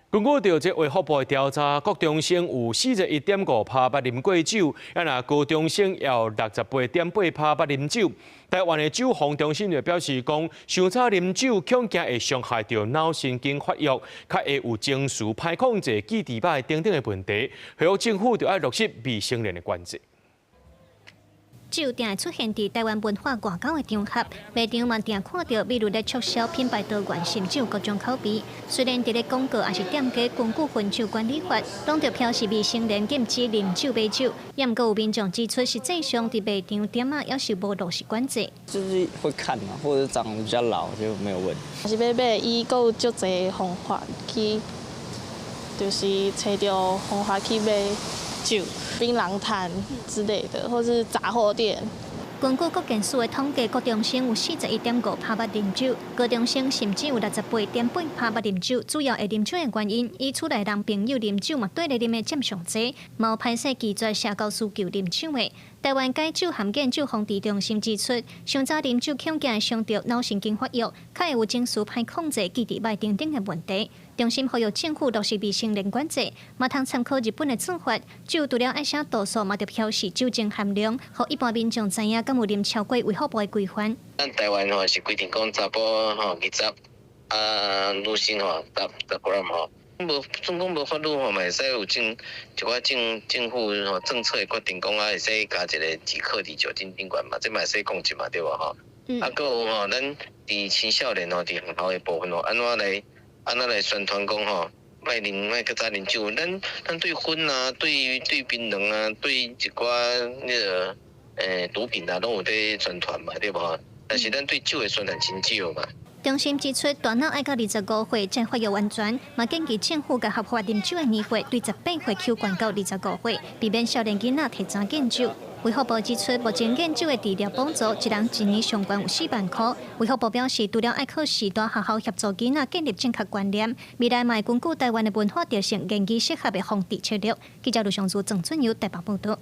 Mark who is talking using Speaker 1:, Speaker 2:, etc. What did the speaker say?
Speaker 1: 根據著這衛福部的調查，國中生有41.5%捌啉過酒，啊若高中生也有68.8%捌啉酒。台灣的酒防中心就表示講，傷早啉酒恐驚會傷害著腦神經發育，較會有情緒歹控制、記憶歹等等的問題。呼籲政府著愛落實未成年的管制。
Speaker 2: 酒定會出現佇台灣文化外交的場合，賣場嘛定看著，比如咧促銷品牌多元甚至有各種口味。雖然佇咧廣告抑是店家根據婚酒管理法，攏著標示未成年禁止啉酒買酒，也毋過有民眾指出，實際上佇賣場店仔猶是無落實管制。
Speaker 3: 就是會看嘛，或者長得比較老就沒有問。
Speaker 4: 是欲買，伊閣有足濟方法去，就是揣著方法去買酒、檳榔攤之類的，或是雜貨店。
Speaker 2: 根據國健署的統計，國中生有41.5%捌啉酒，高中生甚至有68.8%捌啉酒。主要會啉酒的原因，以厝內人朋友啉酒嘛，綴咧啉的佔上濟，嘛有歹勢拒絕社交需求啉酒的。台灣解酒和戒酒防治中心指出，傷早啉酒恐驚會傷著腦神經發育，較會有情緒歹控制、記憶歹等等的問題。中心呼籲政府落實未成年管制，嘛通參考日本的做法，酒除了愛寫度數，嘛著標示酒精含量，予一般民眾知影敢有啉超過衛福部的規範。
Speaker 5: 咱台灣吼是規定講查埔吼二十，啊女性吼十十 gram 吼，無總講無法律吼，嘛會使有一寡政府吼政策的決定講啊，會使加一個幾克佇酒精頂懸嘛，這嘛會使控制嘛，對無吼？啊，閣有吼，咱佇青少年吼，佇學校的部分吼，按怎來宣傳講吼，莫啉，莫閣早啉酒。咱對薰啊，對檳榔啊，對一寡那個毒品啊，攏有佇宣傳嘛，對無？但是咱對酒的宣傳真少嘛。
Speaker 2: 中心指出，大腦愛到25歲才發育完全，嘛建議政府共合法啉酒的年歲對18歲起懸到25歲，避免少年囡仔提早禁酒。衛福部指出，目前癮酒的治療補助，一人一年上懸有4萬箍。衛福部表示，除了愛靠序大學校協助囡仔建立正確觀念，未來嘛會根據台灣的文化特性，研究適合的防治策略。記者盧尚祖、鄭俊友台北報導。